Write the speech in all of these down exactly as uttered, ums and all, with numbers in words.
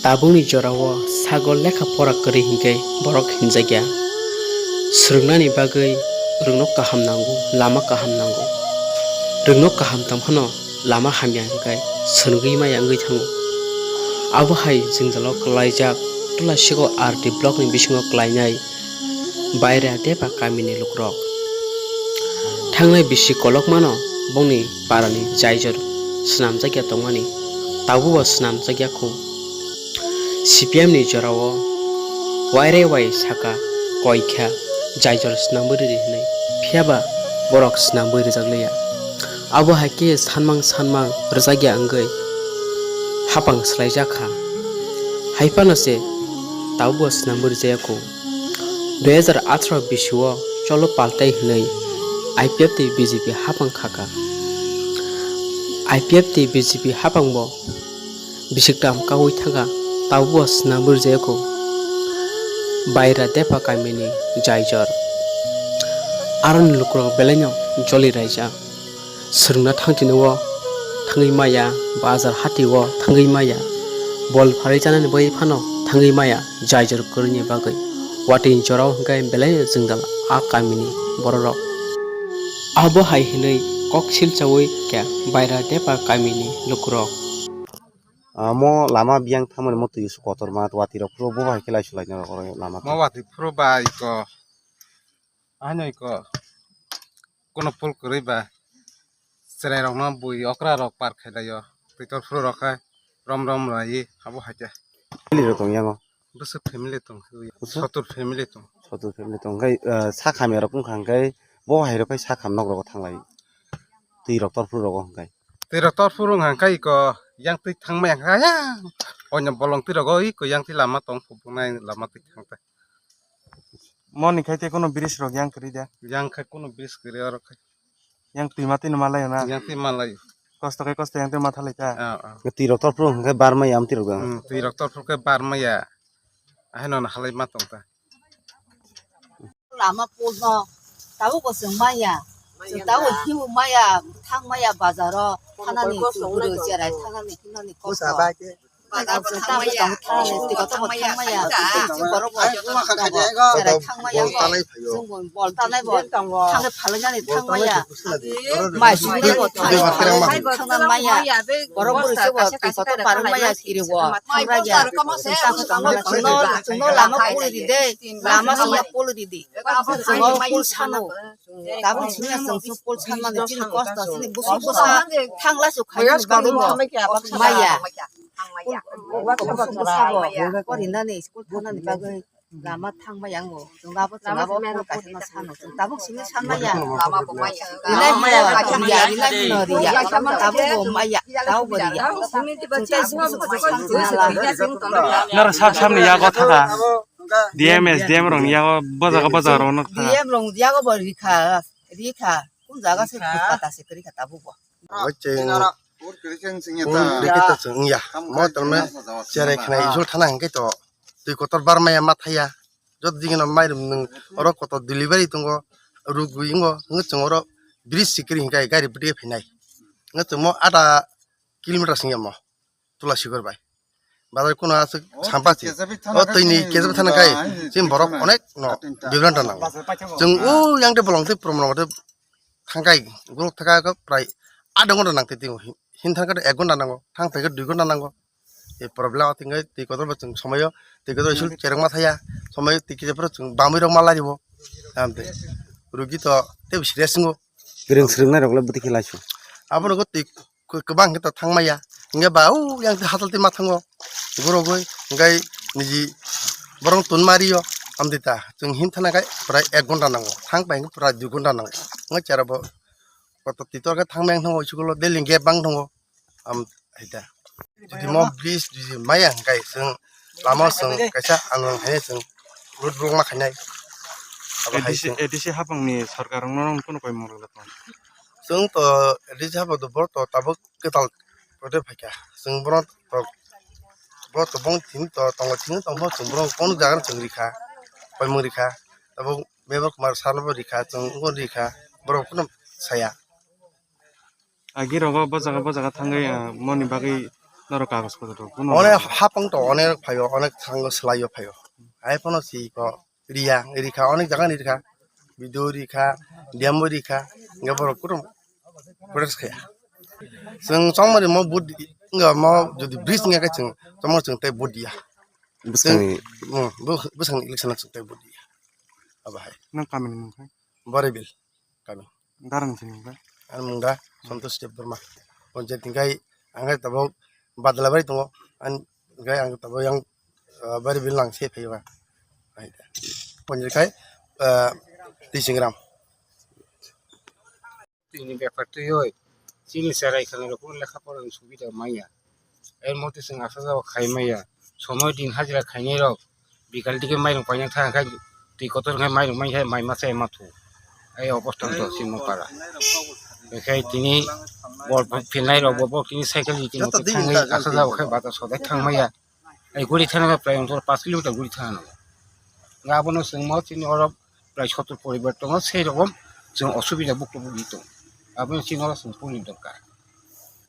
Tabukni jorao sago lekha pora kwrwi hinkhe borok hinjakya. Swrwngnani bagwi rwngno kaham nango, lama kaham nango. Rwngno kaham tongphano lama hamya hinkhe swrwngwi maya wngwi thango. Abo hai jwngjalo kwlaijak Tulasiko R D blockni bisingo kwlainai Baira Depa kamini lukurok. Thangnai bisi kolokmano bongni parani jaijor swnamjakya tongmani, tabukbo swnamjakya kho. C P M ni jorao waire wai saka koi kha jaijor swnamwi rwdi hwnwi, phiyaba borok swnamwi rwjakliya. Abo hai khe sanmang sanmang rwjakya wngwi hapang swlaijak kha. Hai phano se tabukbo swnamwi rwjakya kho. Dui hazar atharo bisio cholo paltai hwnwi I P F tei B J P hapang khaka. I P F tei B J P hapangbo bisiktam kaui thangkha, tabukbo swnamwi rwjakya kho. Baira Depa kamini jaijor. Aroni lukurok belaino joli raijak. Swrwngna thangtino o thangwi maya, bazar hati o thangwi maya, bol pharwi chanani bai phano thangwi maya, jaijor kwrwini bagwi. Watwi jorao hwnkhe belai jwngjal a kamini bororok. Abo hai hwnwi kok silchaui khe Baira Depa kamini lukurok. Amo lama biyang thangmani mo twi kotorma watwi rok phuru bo hai khe lai sulai norok oro lama. Mo watwi phuru ba iko. Ano iko. Kono pul kwrwi ba. Chwrairokno bui okra rok par khlai laio. Twitor phuru rok khe rom rom lai abo hai khe. Family rok tong yango. Bwswk family tong. Bwswk? Sotur family tong. Sotur family tong. Hwnkhe, ah, sak hamya rok wngkha hwnkhe bo hai rok khe sak ham nok rogo thang lai. Twi rok tor phuru rogo hwnkhe. Twi rok tor phuru wngkha hwnkhe iko yang twi thangma yang kha yang. Oino bolong twi rogo iko yang twi lama tong phubungnai lama twi thang ta. Moni khai tei kono bridge rok yang kwrwi de. Yang khai kono bridge kwrwi oro khai. Yang twi ma twi no malai na. Yang twi malai. Kosto khai kosto yang twi ma thalai ta. Ah, ah. Twi rok tor phuru hwnkhe bar maya am twi rok. Hmm, twi rok tor phuru khe bar maya. Ahai no halai ma tong ta. Lama pol no tabuk bo chwng maya. Chwng tabuk hiu maya, thang maya bazaro. Thanani chwng bwrwi cherai thanani hinani kosto. Bazar bo thang maya, twi kotor bo thang maya, twi twi borok bo cherai thang maya, chwng bo bol tanai bo thang phalai nani thang maya, mai suri bo thang maya, borok bwrwi se bo twi kotor barwng maya kiri bo thang maya, chwng ta khe tong maya, chwng no, chwng no lama poli di de, lama chwng no poli di di, chwng no pol sano, tabuk chwng ya chwng chwng pol sanmani chini kosto chini busuk busa thang lai su khaina ni bagwi bo maya. Porinani school thangnani bagwi lama thangma yango. Chwng abo chwng abo phone kaisa no sano. Chwng tabuk simi sanma ya. Rinai hino riya, rinai hino riya. Tabuk bo maya, tabuk bo riya. Chwng tei simi simi simi simi simi. Nara sab sab ni yago thaka. D M, S D M rok ni yago bojaga bojaga rok no thaka. D M rok yago bo rikha, rikha. Kun jaga se pata se rikha tabuk bo. Oi cheng. Kun dikita cheng ya. Mo tong me cherai khna isul thana hingke to. Twi kotor bar maya ma thaya. Jot digi no mairum nung oro kotor delivery tongo. Rugwi ngo nung chong oro bridge sikiri hingkai gari bwtwi phainai. Nung chong mo ada kilometer sing ya mo. Tula sikor bai. Bazar kuno aswk sampa si. O twi ni kejabi thana kai. Chim borok onek no bibranta nango. Chwng o yang de bolong tei prom rong de thangkai, guruk thaka khe prai adha ghonta nang tei twi hin thangkhe ek ghonta nango, thang phaikhe dui ghonta nango. E problem o tingkhe twi kotor bo chwng somoyo, twi kotor isul cherengma thaya, somoyo twi kisa phuru chwng bamwi rok ma laribo. Amtwi rugi to tei serious wngo. Kwrwng swrwngnairok le bwtwi khe laisu. Abono twi kwbang khe to thangmaya. Hinkhe ba o yang hatal twi ma thango. Borok bai hinkhe niji borok tun mario. Amtwi ta chwng hin thana khai pura ek ghonta nango. Thang pai hinkhe pura dui ghonta nango. Hinkhe chera bo kotor twi tor khe thangmaya wng thango school o daily gap bang thango. Am hai ta. Jodi mo bridge jodi maya hinkhe chwng lama chwng kaisa ang hai chwng road block ma khainai. Abo hai A D C, chwng A D C hapang ni sarkar rok no kunu koi moro le tong. Chwng to A D C hapang to bo to tabuk kwtal pore phaikha. Chwng bono to, bo to bong thini to tongo thini tongbo chwng bono kono jaga no chwng rikha, koimung rikha. Abo Mevar Kumar sano bo rikha, chwng bo rikha, borok phano saya. Agi rogo bo jaga bo jaga thangwi, ah, moni bagwi Norok kagoj potor rok, kuno onek rok. Hapang to onek phaio, onek thango swlaio phaio. Hai phano si ko riya, rikha, onek jaga ni rikha. Video rikha, D M bo rikha, hingke borok kutung protest khaya. Chwng chongmani mo vote di-, wngya mo jodi bridge wngya khe chwng chongmani chwng tei vote diya. Bwskangni. Chwng, mm, bw-, bwskangni election o chwng tei vote diya. Abo hai. Nang kamini mung khe? Boribil kami. Darang sini ba? Ani mung da Santosh Debbarma. Panchayat hingkai ang khe tabuk badla bai tongo. Ani hingkai ang tabuk yang, ah, Boribil nang se phaiba. Hai da. Panchayat kai, ah, Tisingram. Tini bepar twi oi, chini cherai khwlai rok lekha pora ni subida manya. Er mote chwng asha jao khai maya. Somoi din hajira khainai rok, bikal dike mairung paina thang khai, twi kotor khai mairung mai khai mai masa ema thu. Ai obostha to chini para. Khai tini bol phinai rok bo, bo tini cycle di tini thang asha jao khai bata sodai thang maya. Ai guri thana prai ongkhor paanch kilometer guri thana. Nga abono chwng mo chini oro prai sottor poribar tongo, sei rokom chwng osubida bukto bukdi tongo. Abono chini oro chwng puni dorkar.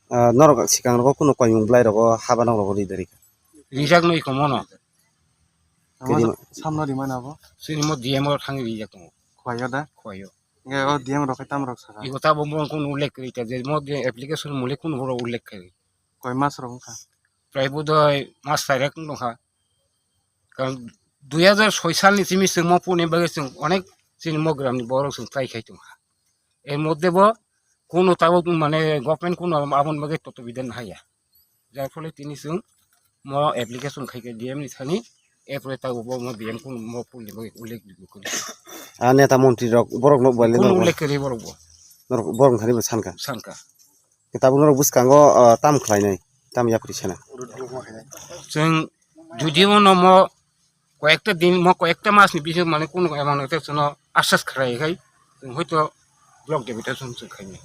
Ah, norok swkang rogo kuno koimung bwlai rogo haba nok rogo ri dari. Rijak noi komono. Tini samno rimana abo? Chini mo D M oro thangwi rijak tongo. Khwlaiyo da? Khwlaiyo. Nge o D M rok khai tamo rok saka? Iko tabo mo kuno ullekh kri ta, je mo application mule kuno boro ullekh kri. Koi mas rok wngkha? Prai bodoi mas sairek wng tongkha. Karon dui hajar soi salni simi chwng mo puni bagwi chwng onek chini mo gramni borok chwng try khai tongkha. Er moddhe bo kuno tabuk mane government kuno aboni bagwi toto bidan haya. Jar phole tini chwng mo application khai khe D M ni thani, erpore tabuk bo mo D M kuno mo puni bagwi ullekh kri. A neta montri rok borok no bwle kuno norok ullekh kri borok bo. Norok borok thani bo sanka. Sanka. Tabuk norok bwskango, ah, tam khlainai, tam yapri sana. Chwng jodi o no mo koyekta din, mo koyekta mas ni bisingo mane kuno emon ekta chwngno asas khlai khai, chwng hoito block deputation chwng khainai.